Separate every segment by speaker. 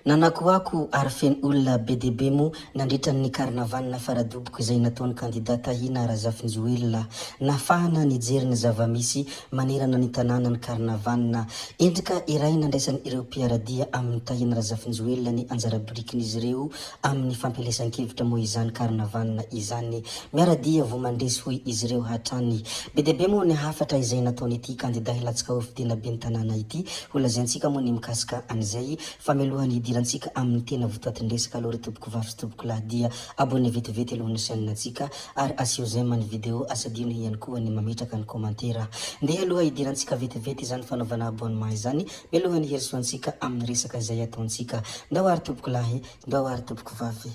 Speaker 1: Nanakoako ary feno olona be dia be moa nandritra ny carnaval Faradoboka izay nataon'ny kandida Tahina Razafinjoelina. Nahafahana nijery ny zava-misy manerana ny tanàna ny carnaval. Endrika iray nandraisan'ireo mpiara-dia amin'i Tahina Razafinjoelina ny anjara birikin'izy ireo amin'ny fampielesan-kevitra moa izany carnaval izany. Miara-dia vao mandresy hoy izy ireo hatrany. Be dia be moa ny hafatra izay nataon'ity kandida hilatsaka hofidiana ben'ny tanàna ity. Holazaintsika moa ny mikasika an'izay fa mialohan'ny hidirantsika amin'ny tena votoatin-dresaka aloha ry tompokovavy sy tompokolahy dia abonné vetivety aloha ny chaîne-ntsika ary asio j'aime ny vidéo aza adino ihany koa ny mametraka ny commentaire. Ndeha aloha hidirantsika vetivety izany fanaovana abonnement izany mialohan'ny hirosoantsika amin'ny resaka izay ataontsika. Ndao ary tompokolahy, ndao ary tompokovavy.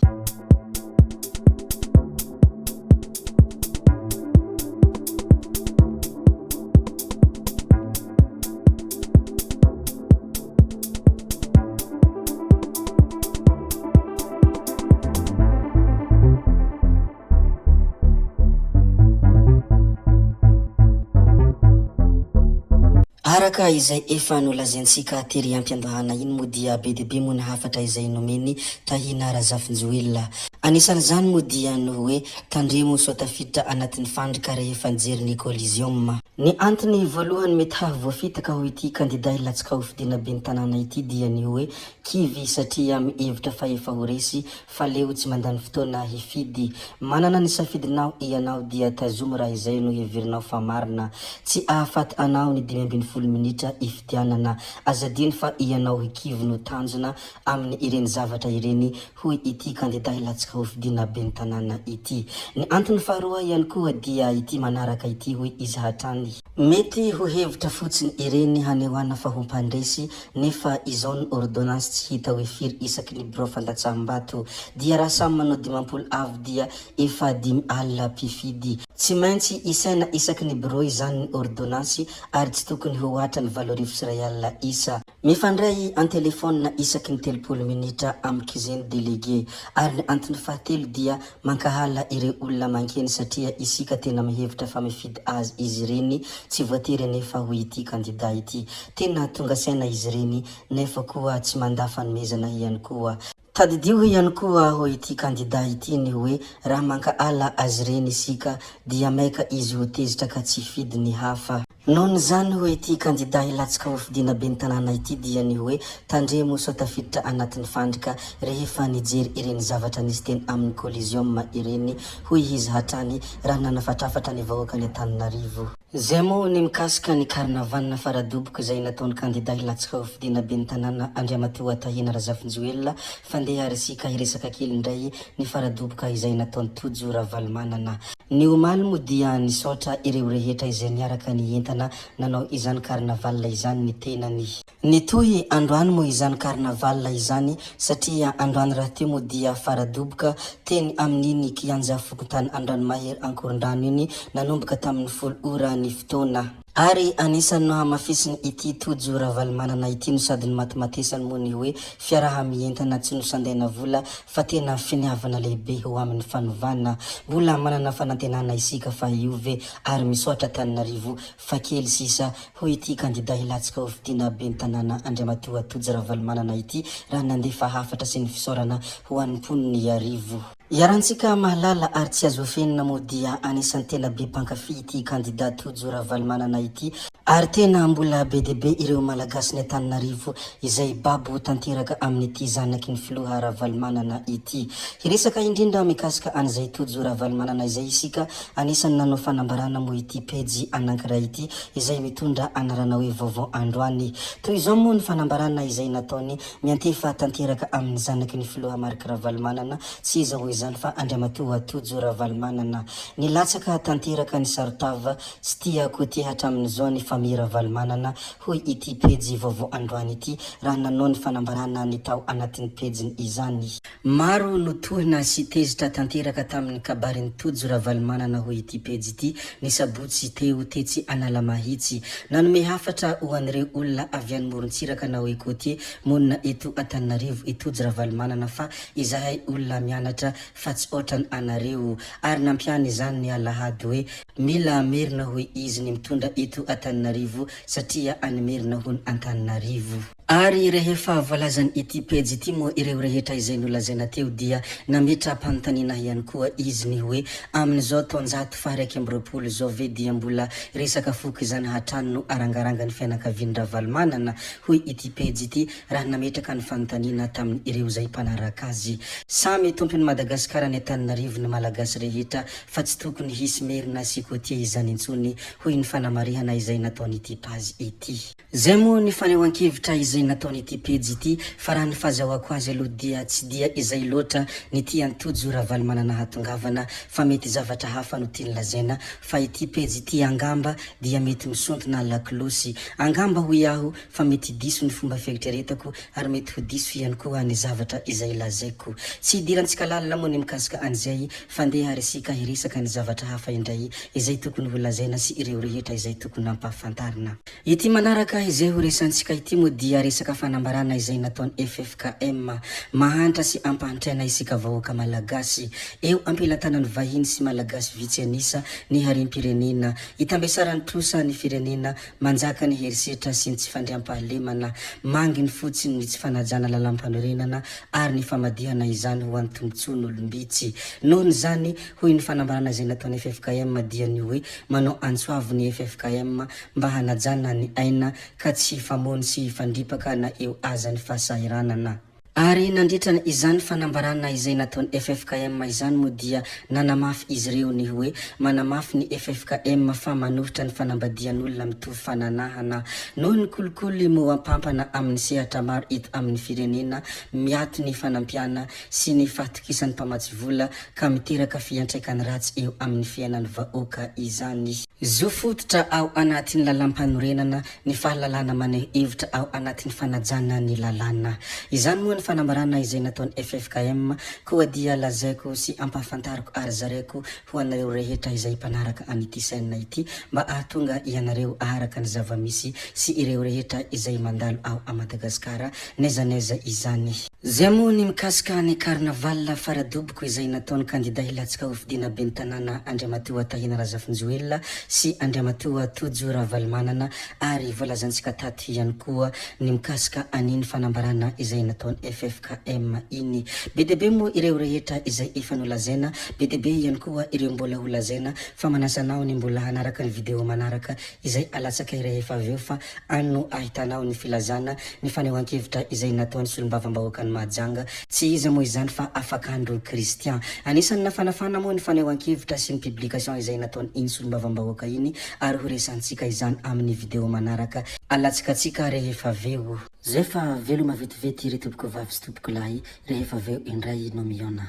Speaker 1: Araka izay efa nolazaintsika tery ampiandohana iny moa dia be dia be moa ny hafatra izay nomen'i Tahina Razafinjoelina. Anisan'izany moa dia ny hoe tandremo sao tafiditra anatin'ny fandrika rehefa nijery ny Coliseum. Ny antony voalohany mety hahavoafitaka ho ity kandida hilatsaka hofidiana ben'ny tanàna ity dia ny hoe kivy satria mihevitra fa efa ho resy fa leo tsy mandany fotoana hifidy. Manana ny safidinao ianao dia tazomy raha izay no heverinao fa marina. Tsy ahafaty anao ny 15 minitra ifidianana. Aza adino fa ianao hikivy no tanjona amin'ny ireny zavatra ireny hoy ity kandida hilatsaka hofidiana ben'ny tanàna ity. Ny antony faharoa ihany koa dia ity manaraka ity hoy izy hatrany. Mety ho hevitra fotsiny ireny hanehoana fa ho mpandresy nefa izao ny ordonnance tsy hita hoe firy isaky ny birao fandatsaham-bato. Dia raha samy manao 50 avy dia efa 50 mpifidy. Tsy maintsy isaina isaky ny birao izany ny ordonnance ary tsy tokony ho hoatran'ny 1008 isa. Mifandray an-telefaonina isaky ny 30 minitra amin'ny kizeny délégué. Ary ny antony fahatelo dia mankahala ireo olona mankeny satria isika tena mihevitra fa mifidy azy izy ireny, tsy voatery anefa hoy ity kandida ity. Tena tonga saina izy ireny nefa koa tsy mandà fanomezana ihany koa. Tadidio ihany koa hoy ity kandida ity ny hoe raha mankahala azy ireny isika dia maika izy ho tezitra ka tsy hifidy ny hafa. Nohon'izany hoy ity kandida hilatsaka hofidiana ben'ny tanàna ity dia ny hoe tandremo sao tafiditra anatin'ny fandrika rehefa nijery ireny zavatra nisy teny amin'ny Coliseum ireny hoy izy hatrany raha nanafatrafatra ny vahoakan'i Antananarivo. Izay moa ny mikasika ny carnaval Faradoboka izay nataon'ny kandida hilatsaka hofidiana ben'ny tanàna Andriamatoa Tahina Razafinjoelina fa ndeha ary isika hiresaka kely indray ny Faradoboka izay nataon'i Tojo Ravalomanana. Ny omaly moa dia nisaotra ireo rehetra izay niaraka nientana nanao izany carnaval izany ny tenany. Nitohy androany moa izany carnaval izany satria androany rahateo moa dia faradoboka teny amin'iny kianja fokontany Andranomahery Ankorondrano iny nanomboka tamin'ny folo ora ny fotoana. Ary anisan'ny nohamafisiny ity Tojo Ravalomanana ity no sady nomatimatesany moa ny hoe fiaraha-mientana tsy nosandaina vola fa tena finiavana lehibe ho amin'ny fanovana. Mbola manana fanantenana isika fa hiove ary misaotra Antananarivo fa kely sisa, hoy ity kandida hilatsaka hofidiana ben'ny tanàna Andriamatoa Tojo Ravalomanana ity raha nandefa hafatra sy ny fisaorana ho an'ny mponin'Iarivo. Iarahantsika mahalala ary tsy azo afenina moa dia anisan'ny tena be mpankafy ity kandida Tojo Ravalomanana ity ary tena mbola be dia be ireo Malagasin'i Antananarivo izay babo tanteraka amin'ity zanaky ny filoha Ravalomanana ity. Hiresaka indrindra mikasika an'izay Tojo Ravalomanana izay isika, anisan'ny nanao fanambarana moa ity pejy anankiray ity izay mitondra anarana hoe Vaovao Androany. Toy izao moa ny fanambarana izay nataony Miantefa tanteraka amin'ny zanaky ny filoha Marc Ravalomanana, tsy iza hoy izany fa Andriamatoa Tojo Ravalomanana. Nilatsaka tanteraka ny saron-tava, tsy tia côté hatramin'izao ny famille Ravalomanana, hoy ity pejy vaovao androany ity raha nanao ny fanambarana ny tao anatin'ny pejiny izany. Maro no tohina sy tezitra tanteraka tamin'ny kabarin'i Tojo Ravalomanana hoy ity pejy ity ny sabotsy teo tetsy Analamahitsy. Nanome hafatra ho an'ireo olona avy any morontsiraka na hoe côtier monina eto Antananarivo i Tojo Ravalomanana fa izahay olona mianatra fa tsy otran anareo ary nampiany izany ny alahady hoe mila merina hoy izy ny mitondra eto Antananarivo satria any merina hono Antananarivo. Ary rehefa voalazan ity pejy ity moa ireo rehetra izay nolazaina teo dia nametra-panontaniana ihany koa izy ny hoe amin'izao taonjato faha-21 izao ve dia mbola resaka foko izany hatrany no arangarangan'ny fianakavian-dRavalomanana? hoy ity pejy ity raha nametraka ny fanontaniana tamin ireo izay mpanaraka azy. Samy tompon'i Madagasikara any Antananarivo ny Malagasy rehetra fa tsy tokony hisy Merina sy Côtier izany intsony hoy ny fanamarihana izay nataon'ity page ity. Zay moa ny fanehoan-kevitra izay nataon'ity pejy ity fa raha ny fahazahoako azy aloha dia tsy dia izay loatra ny tian'i Tojo Ravalomanana hahatongavana fa mety zavatra hafa no tiany lazaina fa ity pejy ity angamba dia mety misontona lakolosy angamba hoy aho fa mety diso ny fomba fieritreretako ary mety ho diso ihany koa ny zavatra izay lazaiko. Tsy hidirantsika lalina moa ny mikasika an'izay fa ndeha ary isika hiresaka ny zavatra hafa indray izay tokony ho lazaina sy ireo rehetra izay tokony hampahafantarina. Ity manaraka izay ho resantsika ity moa dia resaka fanambarana izay nataon'ny ffkm. Mahantra sy ampahantraina isika vahoaka Malagasy. Eo ampelantanan'ny vahiny sy Malagasy vitsy an'isa ny harem-pirenena. Itambesaran'ny trosa ny firenena, manjaka ny herisetra sy ny tsy fandriampahalemana, manginy fotsiny ny tsy fanajana lalampanorenana ary ny famadihana izany ho an'ny tombotsoan'olom-bitsy. Nohon'izany, hoy ny fanambarana izay nataon'ny ffkm dia ny hoe manao antso avo ny ffkm mba hanajana ny aina ka tsy hifamono sy hifandripaka na eo aza ny fahasahiranana. Ary nandritra izany fanambarana izay nataon'ny ffkm izany moa dia nanamafy izy ireo ny hoe manamafy ny ffkm fa manohitra ny fanambadian'olona mitovy fananahana noho ny kolikoly moampampana amin'ny sehatra maro eto amin'ny firenena miato ny fanampiana sy ny fahatokisan'ny mpamatsy vola ka miteraka fiantraikany ratsy eo amin'ny fiainan'ny vahoaka izany. Zo fototra ao anatin'ny lalàmpanorenana ny fahalalana maneho hevitra ao anatin'ny fanajana ny lalàna. Izany moa ny fanambarana izay nataon'ny ffkm, koa dia lazaiko sy ampahafantariko ary zaraiko ho anareo rehetra izay mpanaraka an'ity chaîne ity mba ahatonga ianareo aharaka ny zava-misy sy ireo rehetra izay mandalo ao a Madagasikara n'aiza n'aiza izany. Zay moa ny mikasika ny carnaval faradoboko izay nataon'ny kandida hilatsaka hofidiana ben'ny tanàna Andriamatoa Tahina Razafinjoelina sy Andriamatoa Tojo Ravalomanana ary voalazantsika tato ihany koa ny mikasika an'iny fanambarana izay nataon'ny ffkm iny. Be dia be moa ireo rehetra izay efa nolazaina, be dia be ihany koa ireo mbola ho lazaina fa manasa anao ny mbola hanaraka ny video manaraka izay alatsakay rehefa avy eo fa Any no ahitanao ny filazana ny fanehoan-kevitra izay nataon'ny solombavambahoakan'i Mahajanga, tsy iza moa izany fa Afakandro Christian. Anisan'ny nafanafana moa ny fanehoan-kevitra sy ny publication izay nataon'iny solombavambahoaka iny ary ho resantsika izany amin'ny video manaraka alatsikatsika rehefa avy eo. Zay fa veloma vetivety ry tompoko vavy sy tompoko lahy rehefa avy eo indray no mihaona.